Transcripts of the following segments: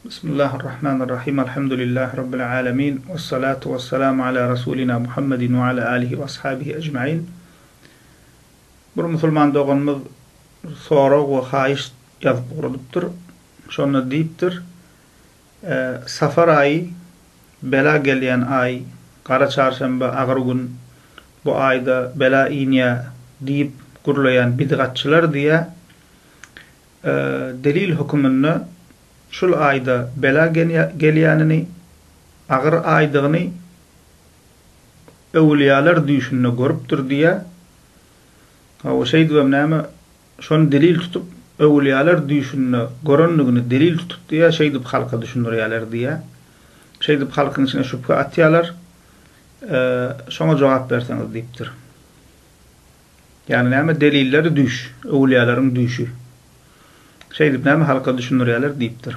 Bismillahirrahmanirrahim. Elhamdülillahi Rabbil alemin. Vessalatu vesselamu ala Rasulina Muhammedin ve ala alihi ve ashabihi ecmain. Bir musulman doganymyz sorag we haýyş ýazyp ugradypdyr. Şonda diýipdir, Safar aýy bela gelýän aý, gara çarşenbe agyr gün, bu aýda bela inýä diýip gürleýän bidgatçylar diýä, delil höküminde şul aýda bela gelýänini, agyr aýdygyny öwülýalar düýşünde görüpdir diýä. Hawa, şeýdibem näme, şony delil tutup, öwülýalar düýşünde görendigini delil tutup diýä, şeýdip halka düşündirýäler diýä. Şeýdip halkyň içine şübhe atýalar. Şoňa jogap berseňiz diýipdir. Ýagny näme delilleri düýş, öwülýalaryň düýşi. Şeýdip näme halka düşündirýäler diýipdir.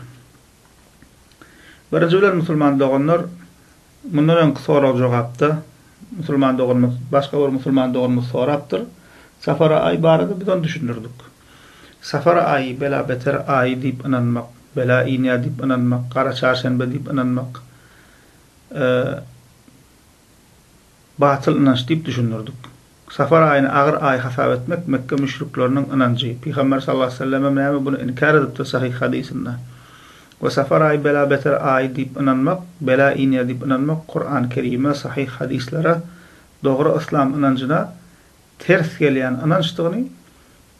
Birinji bilen musulman doganlar mundan öňki sorag jogapda musulman doganymyz başga bir musulman doganymyz sorapdyr. Safar aýy barada biz ony düşündirdik. Safar aýy bela beter aýy diýip ynanmak, bela inýär diýip ynanmak, gara çarşenbe diýip ynanmak batyl ynanç diýip düşündirdik. Safar aýyny agyr aý hasap etmek Mekge müşrikleriniň ynanjy. Pygamber sallallahu aleýhi we sellemem näme buny inkär edipdir sahyh hadysynda. We Safar aýy bela beter aýy diýip ynanmak, bela inýär diýip ynanmak Kurany Kerime, sahyh hadyslara, dogry yslam ynanjyna ters gelýän ynançdygyny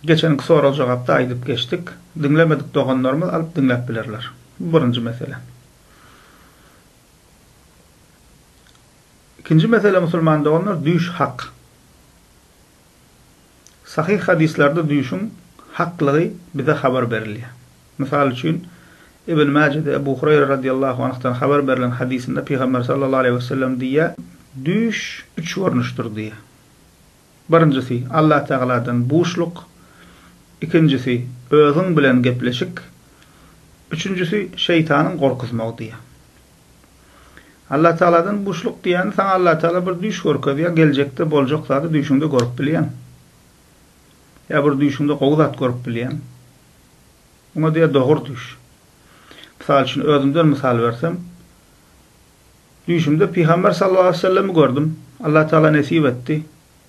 geçenki sorag-jogapda aýdyp geçdik. Diňlemedik doganlarymyz alyp diňläp bilerler. Bu birinji mesele. Ikinji mesele musulman doganlar düýş hak. Sahyh hadyslarda düýşüň haklygy bize habar berilýär. Mysal üçin, Ibn Mäjede Ebu Hureýre radiýallahu anhdan habar berlen hadysynda Pygamber sallallahu aleýhi wesellem diýýär, Düýş üç görnüşdir diýýär. Birinjisi, Allatagaladan buşluk, ikinjisi, özüň bilen gepleşik, üçünjisi, şeýtanyň gorkuzmagy diýýär. Allatagaladan buşluk diýýäni saňa Allatagala bir düýş görkezýär, geljekde boljak zady düýşüňde görüp bilýäň. Ýa bir düýşüňde gowy zat görüp bilýäň. Muňa diýýär dogry düýş. Mysal üçin özümden mysal bersem, düýşümde Pygamber sallallahu aleýhi we sellemi gördüm. Allatagala nesip etdi.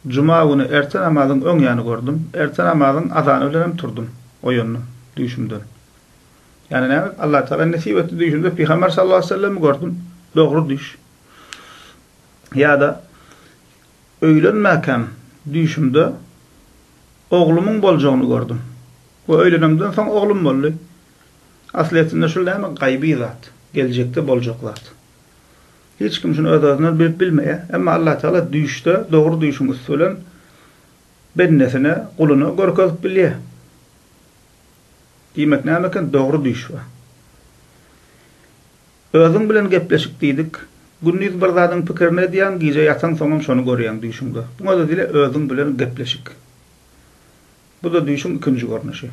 Juma güni erte namazyň öň ýany gördüm. Erte namazyň azany bilenem turdum, oýandym düýşümden. Ýagny näme? Allah Tagala nesip etdi düýşümde Pygamber sallallahu aleýhi we sellemi gördüm. Dogry düýş. Ýa-da öýlenmäkäm düýşümde oglumyň boljagyny gördüm. We öýlenemden soň oglum boldy. Aslyýetinde şul näme? Gaýby zat. Geljekde boljak zat. Hiç kim şuny öz-özünden bilip bilmeýär. Emma Allah Tagala düýşde, dogry düýşüň üsti bilen bendesine, guluna görkezip bilýär. Diýmek näme eken? Dogry düýş bar. Özüň bilen gepleşik diýdik. Gündiz bir zadyň pikirini edýäň, gije ýataňsoňam şony görýäň düýşüňde. Buňa-da diýilýär özüň bilen gepleşik. Bu-da düýşüň ikinji görnüşi.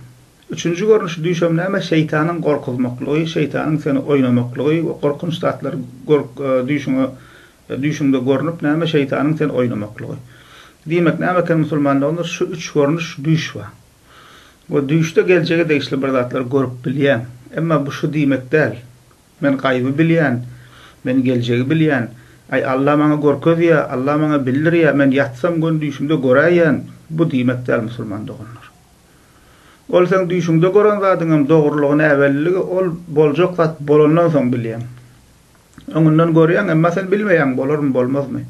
Üçünji görnüşi düýşem näme? Şeýtanyň gorkuzmaklygy, şeýtanyň seni oýnamaklygy we gorkunç zatlar düýşüňe düýşüňde görnüp näme şeýtanyň seni oýnamaklygy. Diýmek näme eken musulman doganlar şu üç görnüş düýş bar. We düýşde geljege degişli bir zatlar görüp bilýäň. Emma bu şu diýmek däl. Men gaýyby bilýän, men geljegi bilýän. Aý Alla maňa görkezýä, Alla maňa bildirýä, men ýatsam göni düýşümde göräýýän. Bu diýmek däl musulman doganlar. Ol seň düýşüňde gören zadyňam dogrulygy näbelliligi ol boljak zat bolandan soň bilýäň. Öňünden görýäň, emma sen bilmeýäň bolarmy bolmazmy.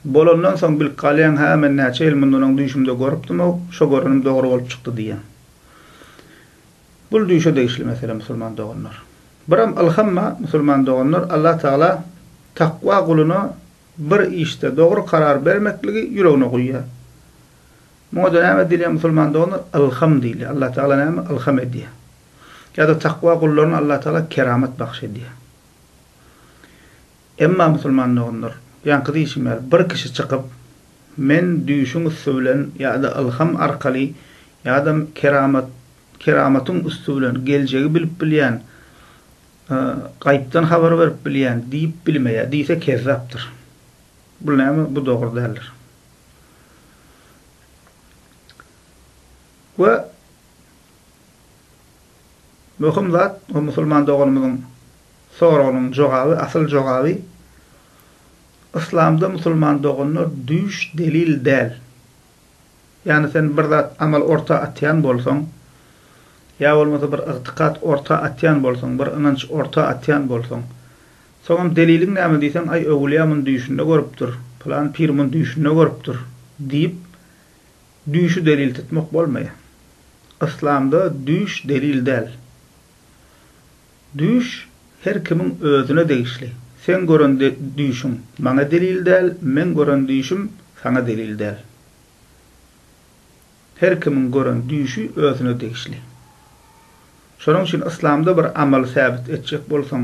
Bolandan soň bilip galýaň, hä men näçe ýyl mundan öň düýşümde görüpdim-ow, şo görenim dogry bolup çykdy diýýäň. Bul düýşe degişli mesele musulman doganlar. Biram ylham bar musulman doganlar Allah Tagala takwa guluna bir işde dogry karar bermekligi ýüregine guýýar. Muňa-da näme diýilýär musulman doganlar? Ylham diýilýär. Allah Tagala näme? Ylham edýär. Ýa-da takwa gullaryna Allah Tagala keramat bagş edýär. Emma musulman doganlar, ýaňky diýşim ýaly bir kişi çykyp, men düýşüň üsti bilen ýa-da ylham arkaly ýa-da keramat keramatyň üsti bilen geljegi bilip bilýän, gaýypdan habar berip bilýän diýip bilmeýär diýse kezzapdyr. Bu näme? Bu dogry däldir. We. Möhüm zat, o musulman doganymyzyň soragynyň jogaby, asyl jogaby, Yslamda musulman doganlar düýş delil däl. Ýagny sen bir zat amal orta atýan bolsaň, ýa bolmasa bir ygtykat orta atýan bolsaň, bir ynanç orta atýan bolsaň, soňam deliliň näme diýseň, aý öwülýä muny düýşünde görüpdir, pylan pir muny düýşünde görüpdir diýip, düýşi delil tutmak bolmaýar. Yslamda düýş delil däl. Düýş her kimiň özüne degişli. Seň gören düýşüň maňa delil däl, meň gören düýşüm saňa delil däl. Her kimiň gören düýşi özüne degişli. Şonuň üçin yslamda bir amaly säbit etjek bolsaň,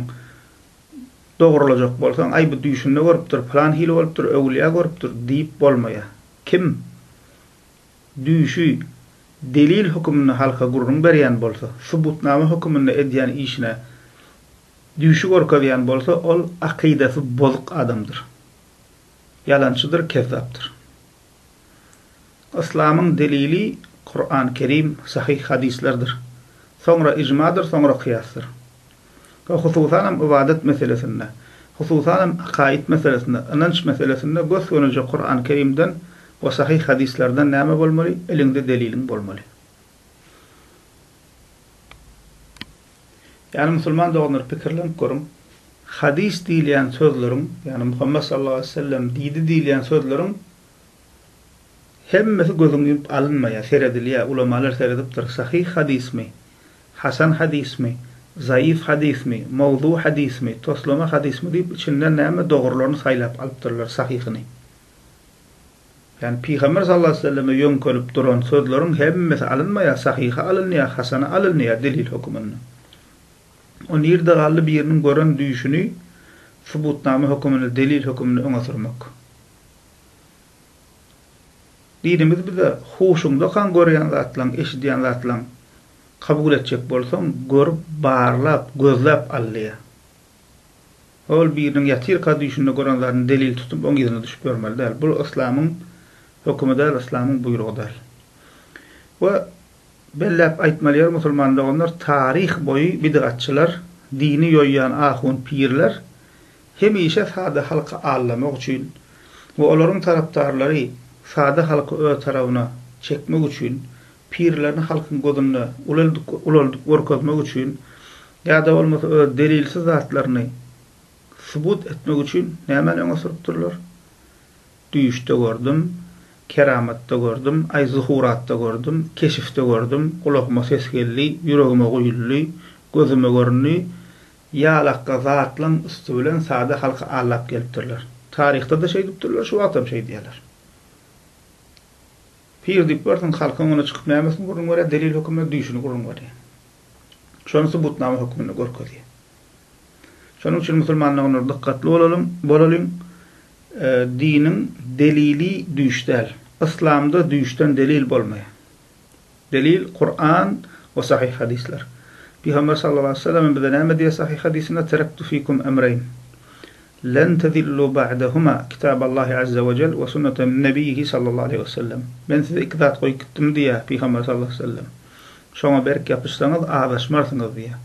dogrulajak bolsaň, aý bu düýşünde görüpdir, pylan hili bolupdyr, öwülýä görüpdir diýip bolmaýar. Kim düýşi delil höküminde halka gürrüň berýän bolsa, subutnama höküminde edýän işine düýşi görkezýän bolsa, ol akydasy bozuk adamdyr. Ýalançydyr, kezzapdyr. Yslamyň delili Kuran Kerim, sahyh hadyslardyr. Soňra ijmadyr, soňra kyýasdyr. We hususanam ybadat meselesinde, hususanam akaid meselesinde, ynanç meselesinde gös-gönüje Kuran Kerimden we sahyh hadyslardan näme bolmaly? Eliňde deliliň bolmaly. Ýagny musulman doganlar pikirlenip görüň, hadys diýilýän sözleriň, ýagny Muhammet sallallahu aleýhi we sellem diýdi diýilýän sözleriň hemmesi gözüň ýumup alynmaýar, seredilýär, ulamalar seredipdir, sahyh hadysmy, hasan hadysmy, zaif hadysmy, mowzu hadysmy, toslama hadysmy diýip içinden näme dogrularyny saýlap alypdyrlar sahyhyny. Ýagny Pygamber sallallahu aleýhi we selleme ýöňkelip duran sözleriň hemmesi alynmaýar, sahyhy alynýar, hasany alynýar delil höküminde. O nirde galdy biriniň gören düýşüni subutnama höküminde, delil höküminde öňe sürmek. Dinimiz bize huşuňdakaň görýän zatlaň, eşidýän zatlaň kabul etjek bolsaň, görüp, barlap, gözläp al diýýär. Ol biriniň ýatyrka düýşünde gören zadyny delil tutup, oň yzyna düşüp ýörmeli däl. Bu yslamyň hökümi däl, yslamyň buýrugy däl. We belläp aýtmaly ýeri musulman doganlar, taryh boýy bidgatçylar, dini ýoýýan ahun pirler hemişe sada halky aldamak üçin we olaryň tarapdarlary sada halky öz tarabyna çekmek üçin, pirlerini halkyň gözünde ulaldyp görkezmek üçin ýa-da bolmasa öz delilsiz zatlaryny subut etmek üçin nämäni öňe sürüpdirler? Düýşde gördüm, keramatda gördüm, aý zuhuratda gördüm, keşifde gördüm, gulagyma ses geldi, ýüregime guýuldy, gözüme göründi ýalakga zatlaň üsti bilen sada halky aldap gelipdirler. Taryhda-da şeýdipdirler, şu wagtam şeýdýärler. Pir diýip görseň, halkyň öňüne çykyp nämesini gürrüň berýär, delil hökmünde düýşüni gürrüň berýär. Şony subutnama hökmünde görkezýär. Şonuň üçin musulman doganlar dykgatly bolalyň, bolalyň. Diniň delili düýş däl. Yslamda düýşden delil bolmaýar. Delil Kuran we sahyh hadyslar. Pygamber sallallahu aleýhi we sellem bize näme diýýär sahyh hadysynda Terektu fikum emreýn len tezillu ba'dehuma kitaballahi azza we jel we sunnete nebiýihi sallallahu aleýhi we sellem. Men size iki zat goýup gitdim diýýär Pygamber sallallahu aleýhi we sellem. Şoňa berk ýapyşsaňyz azaşmarsyňyz diýýär.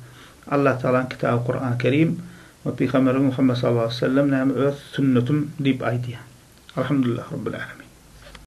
Allah Tagalaň kitaby Kuran Kerim we Pygamberimiz Muhammet sallallahu aleýhi we sellem näme öz sünnetim diýip aýdýar. Alhamdulillah Rabbil Alemin.